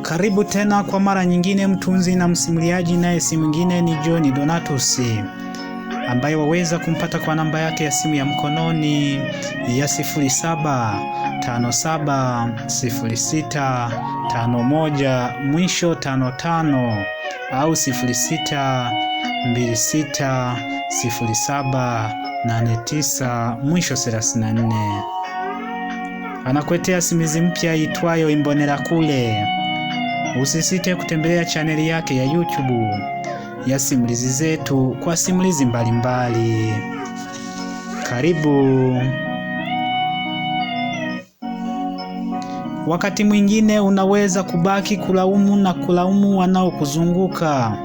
Karibu tena kwa mara nyingine, mtunzi na msimuliaji naye si mwingine ni John Donatus, ambaye waweza kumpata kwa namba yake ya simu ya mkononi ya 07570651 mwisho 55 au 06260789 mwisho 34. Anakuletea simulizi mpya itwayo Imbonerakure. Usisite kutembelea chaneli yake ya YouTube ya simulizi zetu kwa simulizi mbalimbali. Karibu. Wakati mwingine unaweza kubaki kulaumu na kulaumu wanaokuzunguka.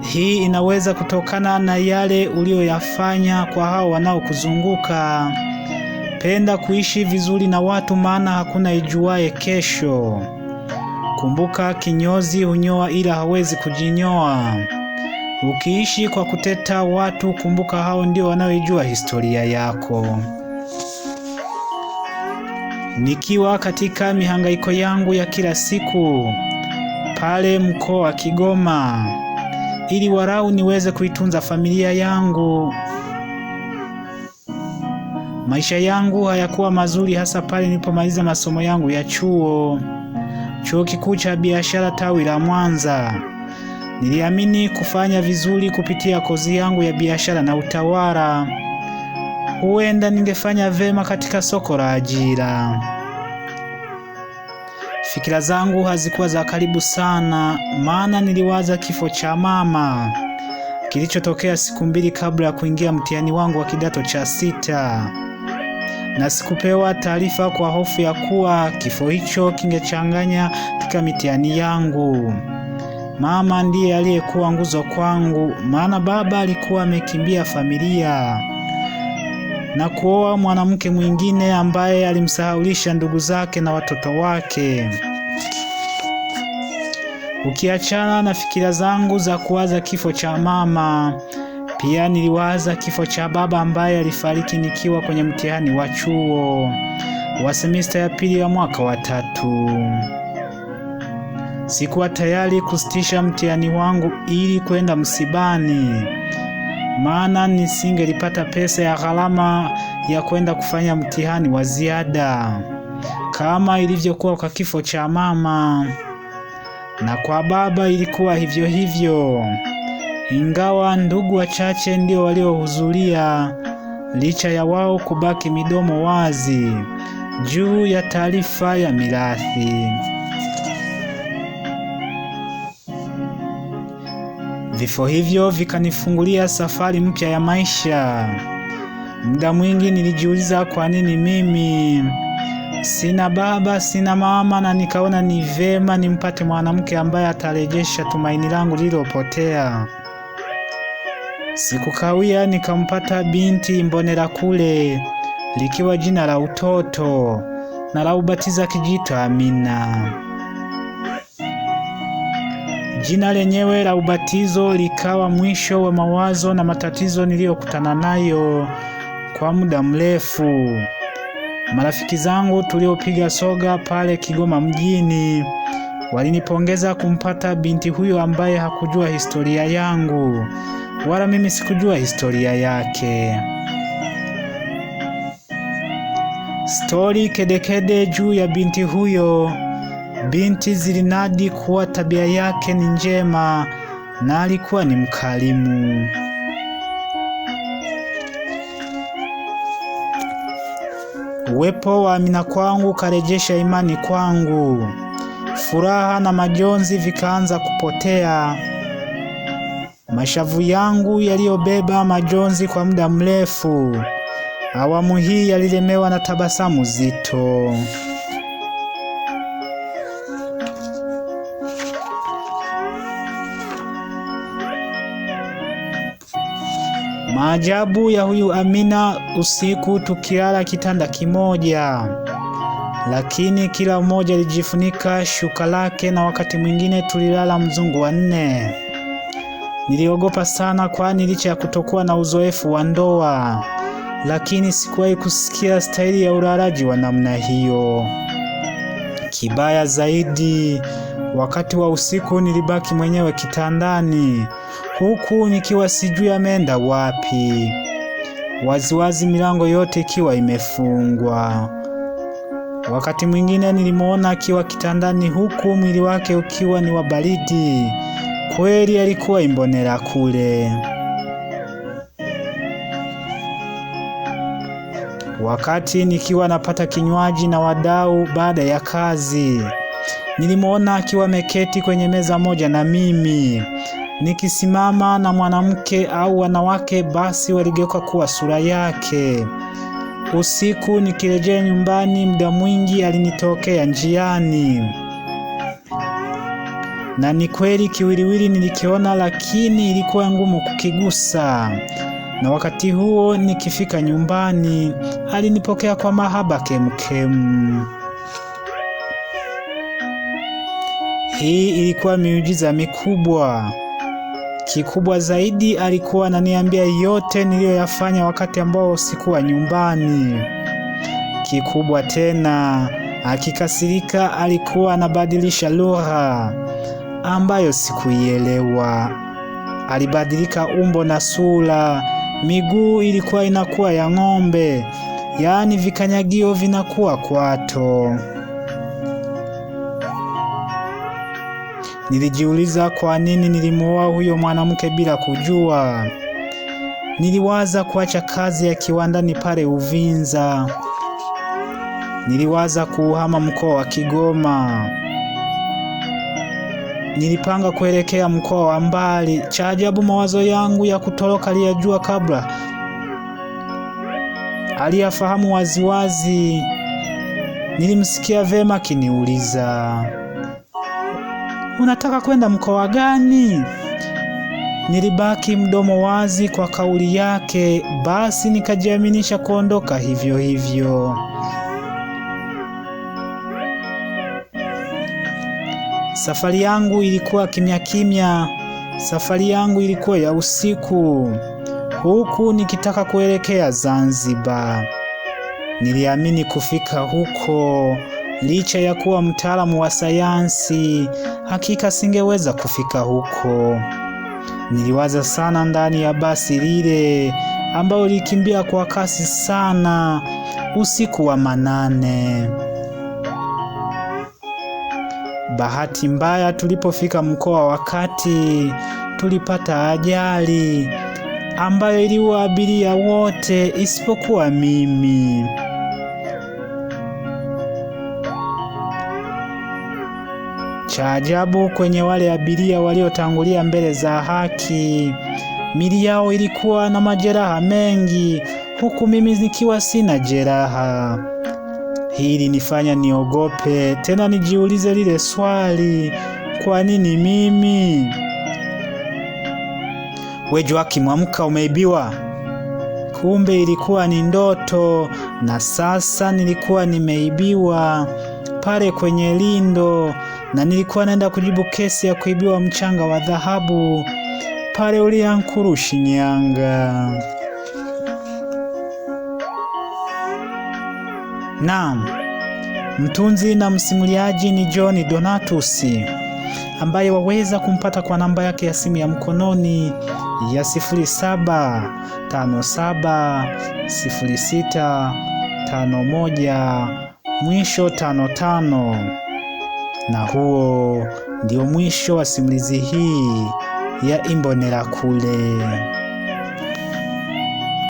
Hii inaweza kutokana na yale uliyoyafanya kwa hao wanaokuzunguka. Penda kuishi vizuri na watu, maana hakuna ijuaye kesho. Kumbuka, kinyozi hunyoa ila hawezi kujinyoa. Ukiishi kwa kuteta watu, kumbuka hao ndio wanaoijua historia yako. Nikiwa katika mihangaiko yangu ya kila siku pale mkoa wa Kigoma, ili walau niweze kuitunza familia yangu. Maisha yangu hayakuwa mazuri, hasa pale nilipomaliza masomo yangu ya chuo Kikuu cha Biashara tawi la Mwanza. Niliamini kufanya vizuri kupitia kozi yangu ya biashara na utawala, huenda ningefanya vema katika soko la ajira. Fikira zangu hazikuwa za karibu sana, maana niliwaza kifo cha mama kilichotokea siku mbili kabla ya kuingia mtihani wangu wa kidato cha sita, na sikupewa taarifa kwa hofu ya kuwa kifo hicho kingechanganya katika mitihani yangu. Mama ndiye aliyekuwa nguzo kwangu, maana baba alikuwa amekimbia familia na kuoa mwanamke mwingine ambaye alimsahaulisha ndugu zake na watoto wake. Ukiachana na fikira zangu za kuwaza kifo cha mama, pia niliwaza kifo cha baba ambaye alifariki nikiwa kwenye mtihani wa chuo wa semista ya pili ya mwaka wa tatu. Sikuwa tayari kusitisha mtihani wangu ili kwenda msibani, maana nisingelipata pesa ya gharama ya kwenda kufanya mtihani wa ziada kama ilivyokuwa kwa kifo cha mama. Na kwa baba ilikuwa hivyo hivyo, ingawa ndugu wachache ndio waliohudhuria, licha ya wao kubaki midomo wazi juu ya taarifa ya mirathi. Vifo hivyo vikanifungulia safari mpya ya maisha. Muda mwingi nilijiuliza kwa nini mimi sina baba, sina mama, na nikaona ni vema nimpate mwanamke ambaye atarejesha tumaini langu lililopotea. Sikukawia nikampata binti Imbonerakure, likiwa jina la utoto na la ubatizo akijiita Amina. Jina lenyewe la ubatizo likawa mwisho wa mawazo na matatizo niliyokutana nayo kwa muda mrefu. Marafiki zangu tuliopiga soga pale Kigoma mjini walinipongeza kumpata binti huyo ambaye hakujua historia yangu wala mimi sikujua historia yake. Stori kedekede juu ya binti huyo. Binti zilinadi kuwa tabia yake ni njema na alikuwa ni mkarimu. Uwepo wa Amina kwangu karejesha imani kwangu. Furaha na majonzi vikaanza kupotea. Mashavu yangu yaliyobeba majonzi kwa muda mrefu, awamu hii yalilemewa na tabasamu zito. Maajabu ya huyu Amina, usiku tukilala kitanda kimoja, lakini kila mmoja alijifunika shuka lake, na wakati mwingine tulilala mzungu wa nne. Niliogopa sana, kwani licha ya kutokuwa na uzoefu wa ndoa, lakini sikuwahi kusikia staili ya ulalaji wa namna hiyo. Kibaya zaidi, wakati wa usiku nilibaki mwenyewe kitandani, huku nikiwa sijui ameenda wapi. Waziwazi milango yote ikiwa imefungwa. Wakati mwingine nilimuona akiwa kitandani huku mwili wake ukiwa ni wa baridi. Kweli alikuwa Imbonerakure. Wakati nikiwa napata kinywaji na wadau baada ya kazi, nilimuona akiwa ameketi kwenye meza moja na mimi. Nikisimama na mwanamke au wanawake, basi waligeuka kuwa sura yake. Usiku nikirejea nyumbani, muda mwingi alinitokea njiani. Na ni kweli kiwiliwili nilikiona, lakini ilikuwa ngumu kukigusa. Na wakati huo nikifika nyumbani, alinipokea kwa mahaba kemkemu. Hii ilikuwa miujiza mikubwa. Kikubwa zaidi, alikuwa ananiambia yote niliyoyafanya wakati ambao sikuwa nyumbani. Kikubwa tena, akikasirika alikuwa anabadilisha lugha ambayo sikuielewa. Alibadilika umbo na sura, miguu ilikuwa inakuwa ya ng'ombe, yaani vikanyagio vinakuwa kwato. Nilijiuliza kwa nini nilimuoa huyo mwanamke bila kujua. Niliwaza kuacha kazi ya kiwandani pale Uvinza. Niliwaza kuuhama mkoa wa Kigoma. Nilipanga kuelekea mkoa wa mbali. Cha ajabu, mawazo yangu ya kutoroka aliyajua kabla, aliyafahamu waziwazi. Nilimsikia vema akiniuliza, unataka kwenda mkoa gani? Nilibaki mdomo wazi kwa kauli yake, basi nikajiaminisha kuondoka hivyo hivyo. Safari yangu ilikuwa kimya kimya. Safari yangu ilikuwa ya usiku, huku nikitaka kuelekea Zanzibar. Niliamini kufika huko, licha ya kuwa mtaalamu wa sayansi, hakika singeweza kufika huko. Niliwaza sana ndani ya basi lile ambalo lilikimbia kwa kasi sana usiku wa manane. Bahati mbaya, tulipofika mkoa wa Kati tulipata ajali ambayo iliua abiria wote isipokuwa mimi. Cha ajabu, kwenye wale abiria waliotangulia mbele za haki, mili yao ilikuwa na majeraha mengi, huku mimi nikiwa sina jeraha. Hii ilinifanya niogope tena, nijiulize lile swali, kwa nini mimi? We Joakim, amka, umeibiwa. Kumbe ilikuwa ni ndoto, na sasa nilikuwa nimeibiwa pale kwenye lindo, na nilikuwa naenda kujibu kesi ya kuibiwa mchanga wa dhahabu pale Uliankuru, Shinyanga. Naam, mtunzi na msimuliaji ni John Donatus, ambaye waweza kumpata kwa namba yake ya simu ya mkononi ya 0757 06 51 mwisho 55. Na huo ndio mwisho wa simulizi hii ya Imbonerakure.